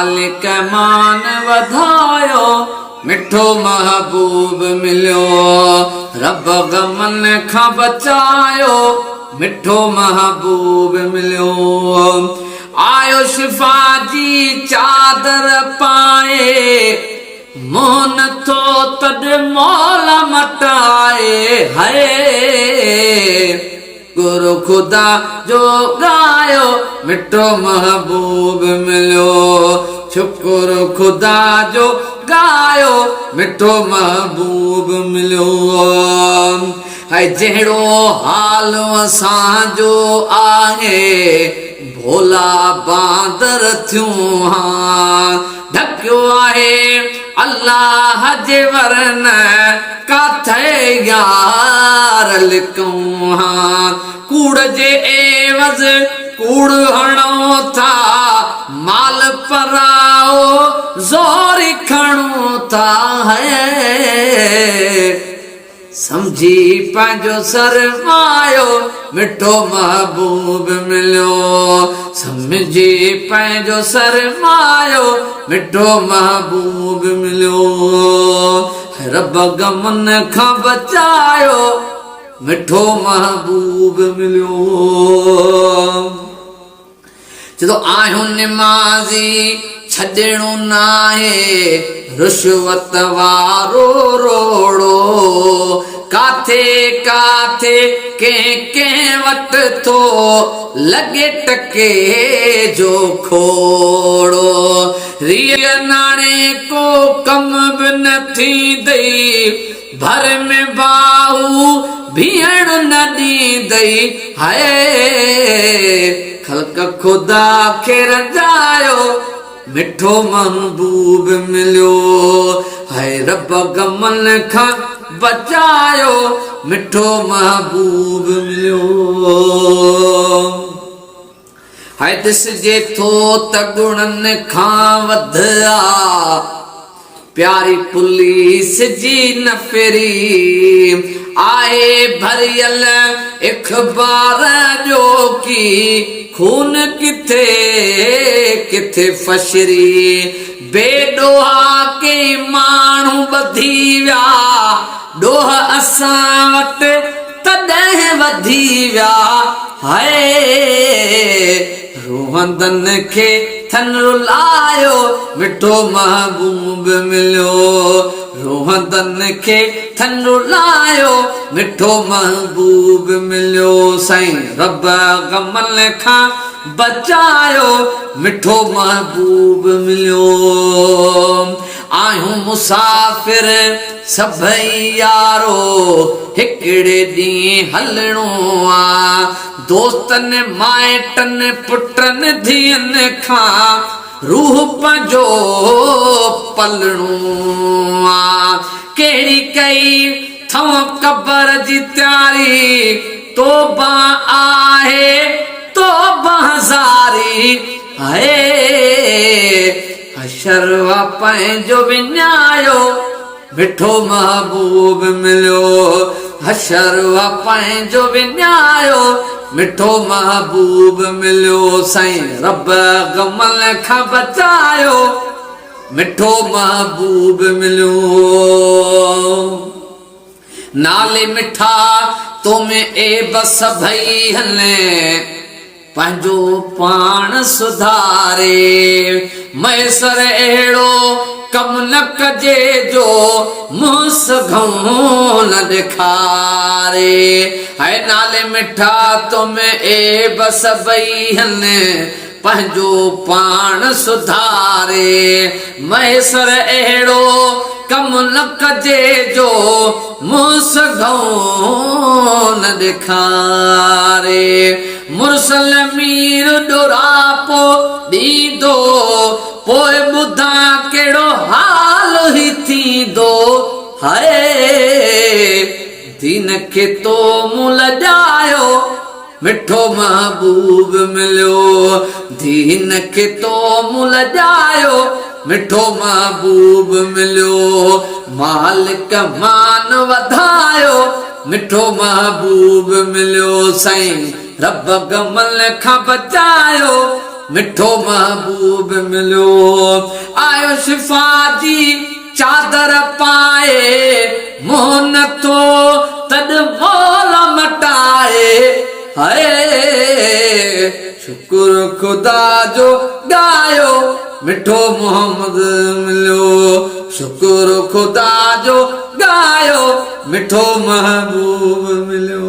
مالڪ مان وڌايو، مٺو محبوب مليو. رب غمن کان بچايو، مٺو محبوب مليو. آيو شفا جي چادر پائي، منهن نٿو تڏ مولا مٽائي. هئي گر خدا جو ڳايو، مٺو محبوب مليو. شڪر خدا جو ڳايو، مٺو محبوب مليو. هئي جهڙو حال اسان جو آهي، ڀولا باندر ٿيون ها. ڍڪيو آهي الله جي ورنه ڪاٿي يار لڪون ها. ڪوڙ جي عيوض ڪوڙ هڻو ٿا، مال پرائو زوري کڻون ٿا. هي سمجهي پنهنجو سرمايو، مٺو محبوب مليو. سمجهي پنهنجو سرمايو، مٺو محبوب مليو. رب غمن کان بچايو، مٺو محبوب مليو. چئي ٿو آهيون نمازي ڇڏڻو ناهي رشوت وارو روڙو، ڪاٿي ڪاٿي ڪنهن ڪنهن وٽ ٿو لڳي ٽڪي جو کوڙو. ريء ناڻي ڪو ڪم به نه ٿيندئي، ڀر ۾ باهو بيهڻ نه ڏيندئي. هاء خلق خدا کي رنجايو، مٺو محبوب مليو. هاء رب غمن کان بچايو، مٺو محبوب مليو. هاء ڏسجي ٿو ته گڻن کان وڌ آ، پياري پوليس جي نفري. آهي ڀريل اخبار ڄوڪي، خون ڪٿي ڪٿي فشري. بي ڏوها ڪئين ماڻهو ٻڌي ويا، ڏوهه اسان وٽ تڏهن وڌي ويا. هاء روئندن کي ٿن رلايو، مٺو محبوب مليو. روئندن کي ٿن رلايو، مٺو محبوب مليو. سائين رب غمن کان بچايو، مٺو محبوب مليو. آهيون مسافر سڀئي يارو، هڪڙي ڏينهن هلڻو آ. دوستن مائٽن پٽن ڌيئن کان روح پنهنجو پلڻو آ. ڪهڙي ڪئي ٿئون قبر جي تياري، توبه آهي توبه زاري. هاء حشر آ پنهنجو وڃايو، مٺو محبوب مليو. حشر آ پنهنجو وڃايو، مٺو محبوب مليو. سائين رب غمن کان بچايو، مٺو محبوب مليو. نالي مٺا تو ۾ عيب سڀئي هن، پنهنجو پاڻ سڌاري. ميسر اهڙو ڪم نه ڪجي جو منهن سگهون نه ڏيکاري. هاء نالي مٺا تو ۾ عيب سڀئي هن، پنهنجو پاڻ سڌاري. مهيسر اهڙو ڪم نه ڪجي جو منهن سگهون نه ڏيکاري. مرسل مير ڏوراپو ڏيندو، پوء ٻڌان ڪهڙو حال هي ٿيندو. هاء دين کي تو مون لڄايو، مٺو محبوب مليو. دين کي تو مون لڄايو، مٺو محبوب مليو. مالڪ مان وڌايو، مٺو محبوب مليو. سائين رب غمن کان بچايو، مٺو محبوب مليو. آيو شفا جي چادر پائي، منهن نه ٿو تڏ مولا مٽائي. هاء شڪر خدا جو ڳايو، مٺو محمد مليو. شڪر خدا جو ڳايو، مٺو محبوب مليو.